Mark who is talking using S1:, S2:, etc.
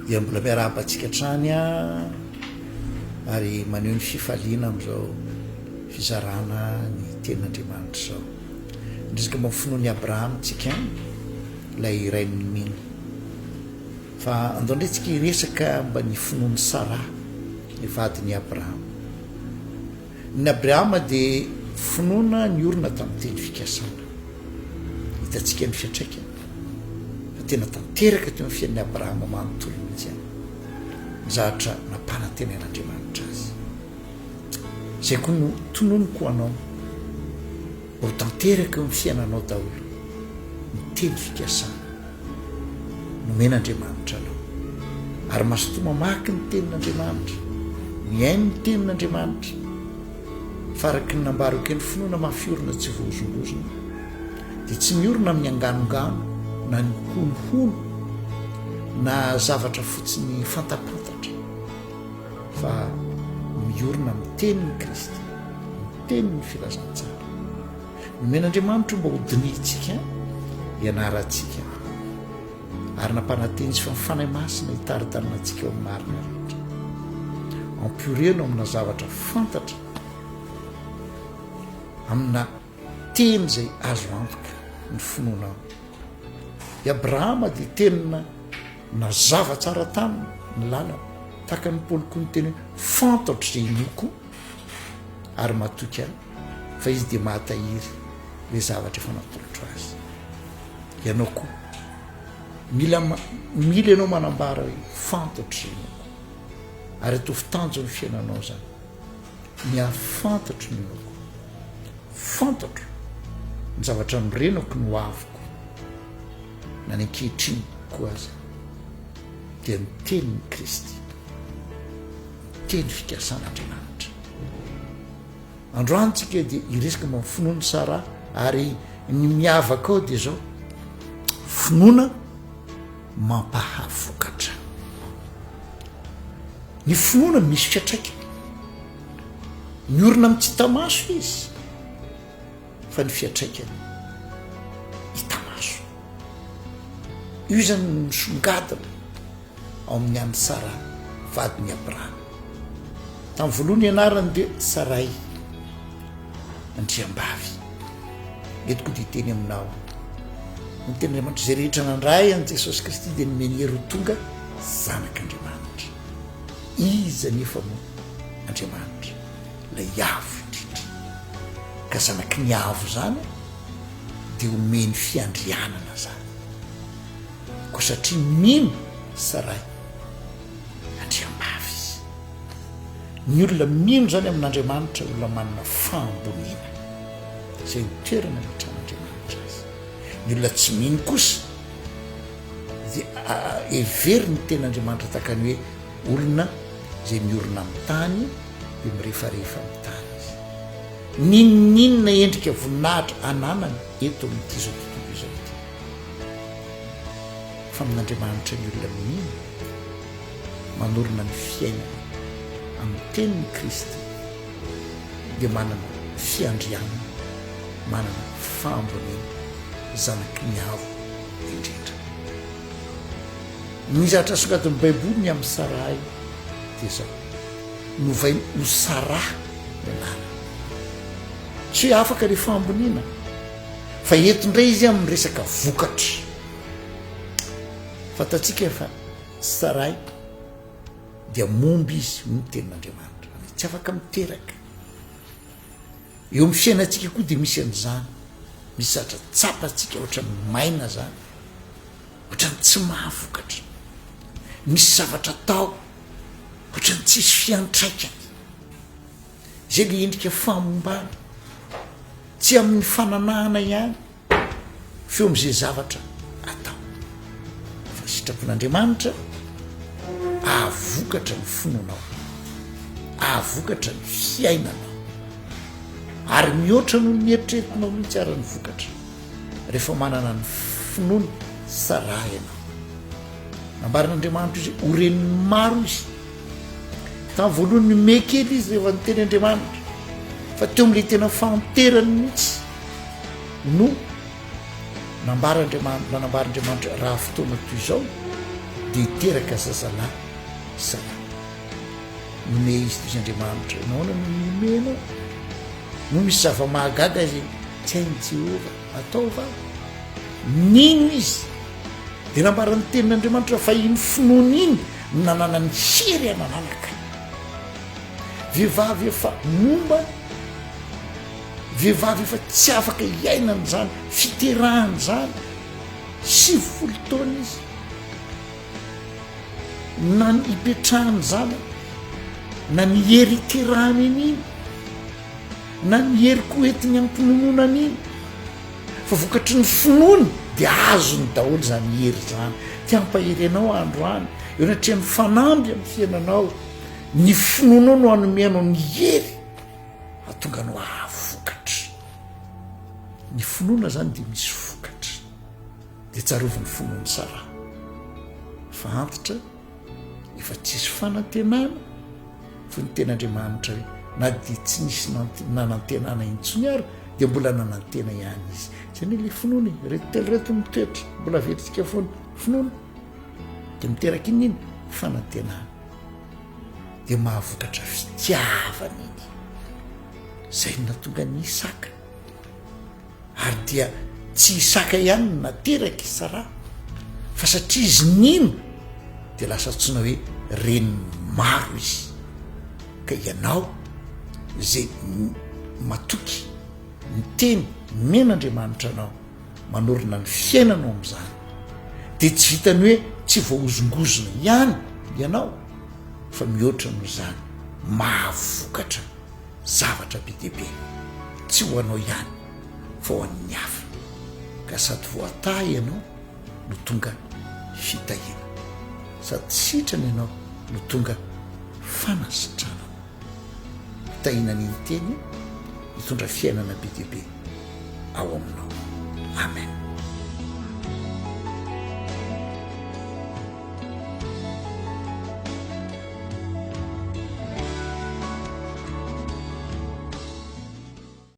S1: Dia mbola miarahaba antsika hatrany ary maneho ny fifaliana amin'izao fizarana ny tenin'Andriamanitra izao. Miresaka momba ny finoan'i Abrahama tsika, ilay rain'ny mino. Fa andao indray tsika hiresaka momba ny finoan'i Saraha, ny vadin'i Abrahama. Ny Abrahama dia finoana niorina tamin'ny teny fikasana. Hitantsika ny fiantraikany fa tena tanteraka teo amin'ny fiainan'i Abrahama manontolo mihitsy any ny zavatra nampanantenain'Andriamanitra azy. Izay koa no tononiko ho anao, ho tanteraka eo amin'ny fiainanao daholo ny teny fikasana nomen'Andriamanitra anao. Ary mazotoa mamaky ny tenin'Andriamanitra, mihaino ny tenin'Andriamanitra, fa araka ny nambarako eny finoana mafy orina tsy voahozongozona dia tsy miorina amin'ny anganongano na ny honohono na zavatra fotsiny fantapantatra fa miorina amin'ny tenin'i Kristy, ny tenin'ny filazantsara. Nomen'Andriamanitra mba hodinihintsika, hianarantsika, ary nampanantena Izy fa ny Fanahy Masina hitari-dalana antsika ao amin'ny marina rehetra. Ampioreno amina zavatra fantatra, amina teny izay azo antoka ny finoanao. I Abrahama dia tena nazava tsara taminy ny lalana, tahaka an'i Paoly koa niteny hoe fantatro izay inoako ary matoky ahy fa izy dia mahatahiry ilay zavatra efa natolotro azy. Ianao koa, mila mila ianao manambara hoe fantatro izay inoako. Ary ataovy tanjon'ny fiainanao izany. Ny hahafantatro ny inoako. Fantatro ny zavatra norenako ny hoaviko, na ny ankehitriny koa aza, dia ny tenin'i Kristy, ny teny fikasan'Andriamanitra. Androany tsika dia hiresaka momba ny finoan'i Saraha ary ny miavaka ao dia izao, finoana mampahavokatra. Ny finoana misy fiantraikany. Miorina amin'ny tsy hita maso izy fa ny fiantraikany hita maso. Io izany no misongadina ao amin'ny an'i Saraha vadin'i Abrahama. Tamin'ny voalohany ny anarany dia Saray, andriambavy. Eto koa dia hiteny aminao ny tenin'Andriamanitra, izay rehetra nandray an'i Jesosy Kristy dia nomeny hery ho tonga zanak'Andriamanitra. Iza anefa moa Andriamanitra? Ilay Avo Indrindra. Ka zanaky ny Avo izany dia omeny fiandrianana izany. Koa satria mino Saray, andriambavy izy. Ny olona mino izany amin'Andriamanitra olona manana fahamboniana. Izay ny toerana ametrahan'Andriamanitra azy. Ny olona tsy mino kosa dia heveriny ny tenin'Andriamanitra tahaka ny hoe olona izay miorina amin'ny tany dia mirefarefa amin'ny tany izy. N'inon'inona endrika voninahitra ananany eto amin'ity izao tontolo izao ity. Fa amin'Andriamanitra ny olona mino, manorina ny fiainany amin'ny tenin'i Kristy dia manana fiandrianana, manana fahamboniana, zanaky ny Avo indrindra. Ny zavatra asongadin'ny Baiboly ny amin'i Saraha dia izao, novainy ho Saraha ny anarany. Tsy hoe afaka ilay fahamboniana, fa eto indray izy amin'ny resaka vokatra. Fantatsika fa Saray dia momba izy, hoy ny tenin'Andriamanitra. Tsy afaka miteraka. Eo amin'ny fiainantsika koa dia misy an'izany. Misy zavatra tsapantsika ohatran'ny maina izany, ohatran'ny tsy mahavokatra. Misy zavatra atao ohatran'ny tsisy fiantraikany. Izay le endrika famombana. Tsy amin'ny fananahana ihany fa eo amin'izay zavatra atao. Fa sitrapon'Andriamanitra ahavokatra ny finoanao, ahavokatra ny fiainanao. Ary mihoatra noho ny eritreretinao mihitsy ara ny vokatra rehefa manana ny finoana Saraha ianao. Nambaran'Andriamanitra izy ho renin'ny maro izy. Tamin'ny voalohany nihomehy kely izy rehefa niteny Andriamanitra, fa teo amin'ilay tena fahanterany mihitsy no nambara Andriamanitra, nanambara Andriamanitra raha fotoana toy izao Dia hiteraka zazalahy Saraha. Nihomehy izy toy izy Andriamanitra. Nahoana no nihomehy ianao? Moa misy zava-mahagaga izay tsy hain'i Jehovah atao va? Nino izy. Dia nambaran'ny tenin'Andriamanitra fa iny finoany iny no nananany hery hanananaka. Vehivavy efa momba, vehivavy efa tsy afaka hiaina an'izany fiterahana izany, 90 taona izy. Na ny hipetrahany zanany, na ny hery hiterahany an'iny, na ny hery koa entiny hampinonoana an'iny, fa vokatry ny finoany dia azony daholo izany hery izany. Te hampahery anao aho androany, eo anatrehan'ny fanamby amin'ny fiainanao, ny finoanao no hanome anao ny hery hahatonga anao hahavokatra. Ny finoana izany dia misy vokatra. Dia tsarovy ny finoan'i Saraha fa antitra efa tsisy fanantenana fa ny ten'Andriamanitra hoe na dia tsy nisy nanantenana intsony ary dia mbola nanantena ihany izy. Zany hoe le finoana e, reto telo reto mitoetra, mbola averintsika foana, finoana dia miteraka inona iny? Fanantenana. Dia mahavokatra fitiavana iny. Zay no nahatonga an'i Isaka. Ary dia tsy Isaka ihany no naterak' i Saraha, fa satria izy nino dia lasa antsoina hoe renin'ny maro izy. Ka ianao izay matoky ny teny nomen'Andriamanitra anao, manorina ny fiainanao amin'izany, dia tsy vitan'ny hoe tsy voahozongozona ihany ianao, fa mihoatra noho izany, mahavokatra. Zavatra be dia be, tsy ho anao ihany fa ho an'ny hafa, ka sady voatahy ianao no tonga fitahiana, sady sitrana ianao no tonga fanasitranana. Hotahiana anie ny teny hitondra fiainana be dia be ao aminao. Amen.